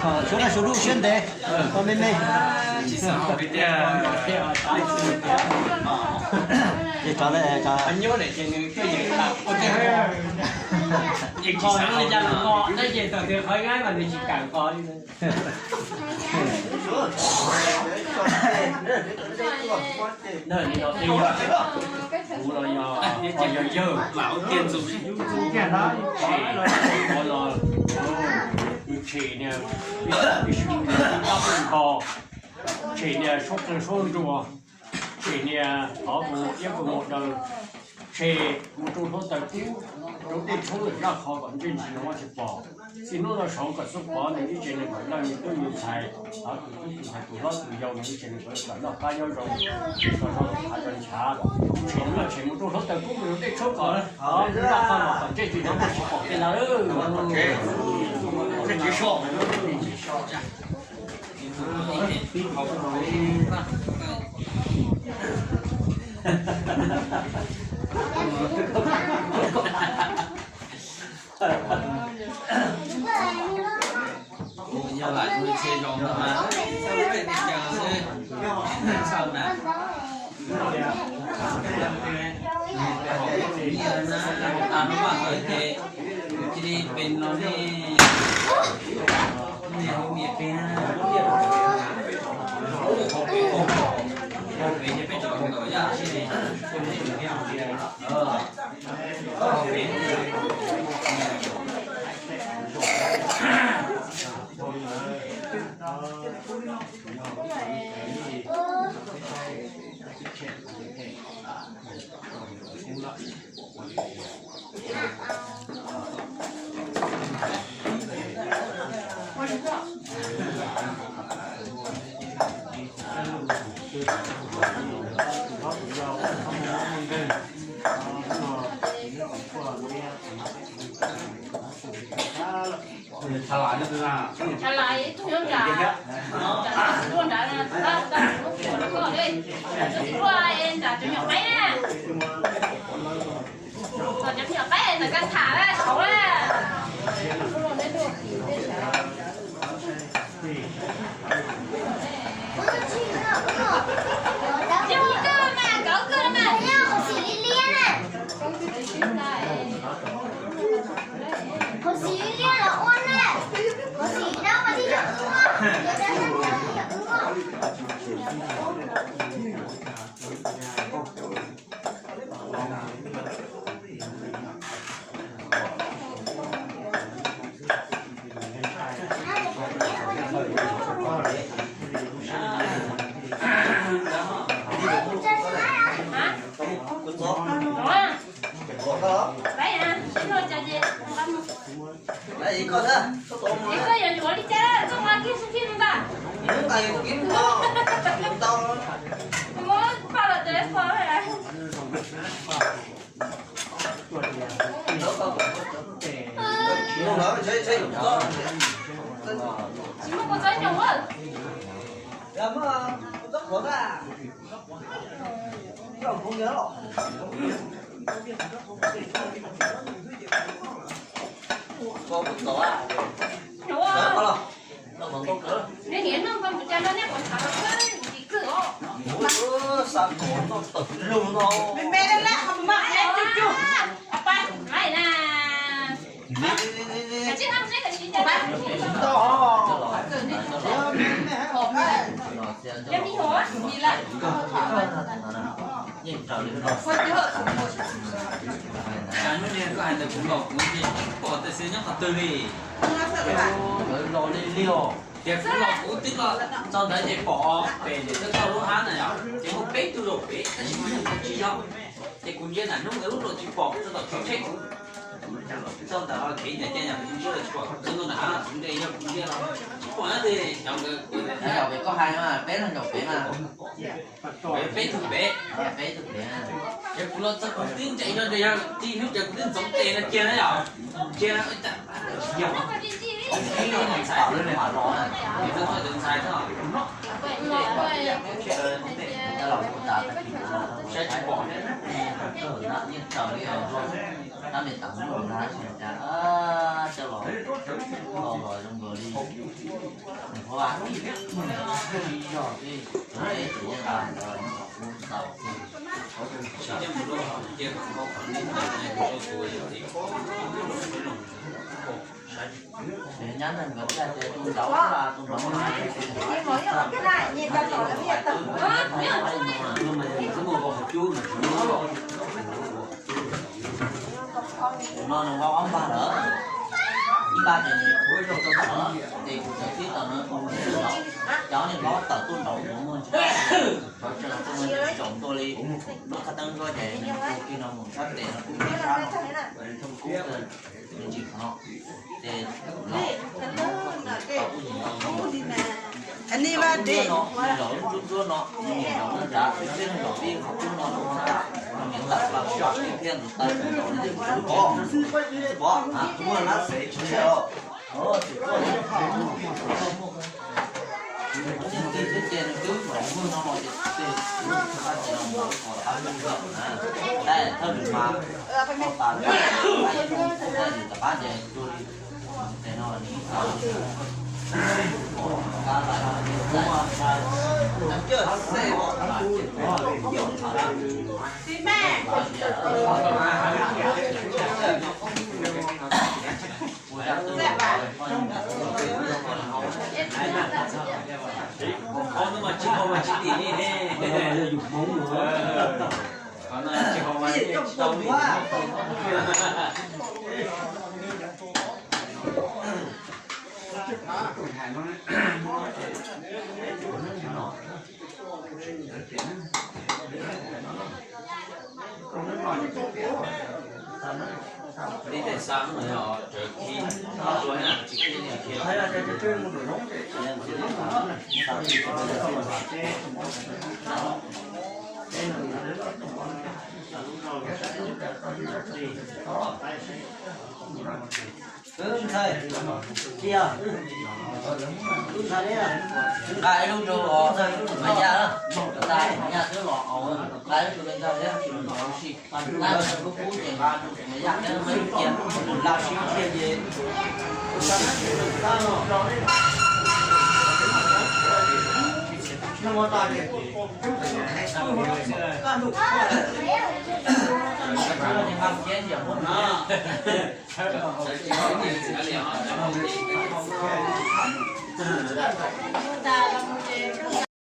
Suav no suav dub siab ntev, me me. Ces rov, kuv los yog, yog yawg, tshem, tshem niag, tshem niag suab qeeg suab nruas, tshem niag qhov mus iab mus daws, tshem mus rau hluav taws kub, rau dej tshoob lawm zaj qhov kom ntsej ntsis los tsis pom. Txij hnub no saud kom xub pov nws ib tsev neeg kom lawj nws tub nws ntxhais, hos tus tub tus ntxhais tus hlob tus yau nws ib tsev neeg kom noj qab nyob zoo, kom zoo rau ntshav. Tshem no tshem mus rau hluav taws kub mus rau dej tshoob kom, hos zaj qhov no kom ntsej ntsis los tsis pom tej ntawd. Yog lam tus tsheb zoo no mas, txawj na, nyiaj na, tas no mas ces cia li pes no ne, niag hauv niam pes na, pes ces peb tso kom yaj sib ne. Tshav lais tus nyob nram, nram lub nrad na, tab tab lub kuam rau koj li. Tus kuam nram cov nyuam qaib na. Cov nyuam qaib ntawm kab tham na, saud na. Cov kawg mas, cov kawg mas. Tsis muaj kua txob nyoos a. Nws niam nug koj mus cas no nej puas tham los kawg, ntxim kwj os. Me me laj laj, qhov mus mas cug cug. Ab, pab, pab na. Cas hnub niag koj hais ntawd kuv los kuv pom tais xwb nyob qhov twg li? Lawv los li li os. Tias kuv los kuv twb los txog ntawd ces pom pem ntawm txoj lub hab na yom, ces muaj peb tug zaum pem tab sis mas tsis yog. Ces kuv ntsia nram hnub ntawd lub zaum tsis pom, txog tom tsheb kuv txog ntawd los kev ncaim cia yom, kuv ntsia los tsis pom, txog ntua nram hav no kuv ntes yog kuv ntsia los tsis pom nyob twg, xyov nkawd. Zaum pem koj hais mas peb leeg zaum pem mas. Peb tug pem. Peb tug pem. Ces kuv los txog kuv twb ncaim no ces yog txij hnub ces kuv twb ntxoov tes no cia na yom. Cia na, yog ntxhais, ntxhais, saib tsis pom. Yeej tsaws li os, tab li tas hnub no na, cov los, los zoo nkaus li. Tus no nws vau ob npag lawm, ib npag ces nws ua zaug rau tom lawm, ces kuv txawm tib tau na, cov niag hlob tawm tuaj nraud kuv muag ntsis, tov tsees tuaj tsaus ntuj li, lub qab teeb zuab ces nws ua kiag no mus sab tes no kub sab no, kub nws ntsis qhov no, ces los tau kuj ntsis ntau no. Zaum lub ntsuab ntsuab no, zaum lub nrad, peb zaum pib qhov cub no rau nrad, niam tawm plaws sij hawm pib thiab ntawd tawm zaum lub pov, pov, muaj lab xev tsis Leej twg twb cia nws twb zaum muag no los ces tes, tab sis los mus qhov qab zaum na, dab thawj lwm mas, koj tas lawm, dab lwm tom qab ces tuag li. Tes no nws ib txhais, qab tas, Wb ntxhais, cia, wb ntxhais ne, nqa ib lub rau Maiv Yaj, tas Maiv Yaj twb los haus, nqa ib lub rau ntxhais thiab, nqa ib lub kub ces nqa rau Maiv Yaj thiab Maiv Yaj cia, laj sib cia ces